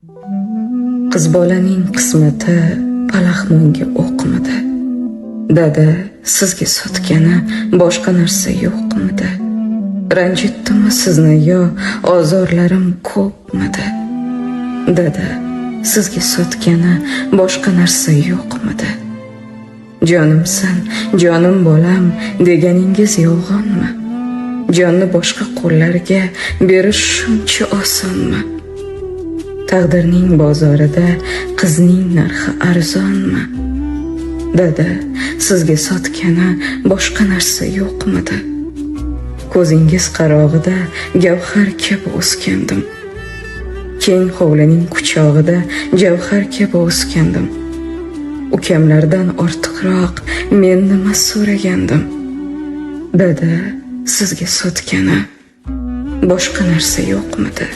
Qiz bolaning qismati palaxmonga o'qmidi? Dada, sizga sotgani boshqa narsa yo'qmidi? Ranjitdimi sizni yo ozorlarim ko'pmidi? Dada, sizga sotgani boshqa narsa yo'qmidi? Jonimsan, jonim bolam deganingiz yolg'onmi? Jonni boshqa qo'llarga berish shuncha osonmi? Taqdirning bozorida qizning narxi arzonmi? Dada, sizga sotgani boshqa narsa yo'qmidi? Ko'zingiz qarog'ida gavhar kabi o'sgandim. Keng hovlining quchog'ida javhar kabi o'sgandim. Ukamlardan ortiqroq men nima so'ragandim? Dada, sizga sotgani boshqa narsa yo'qmidi?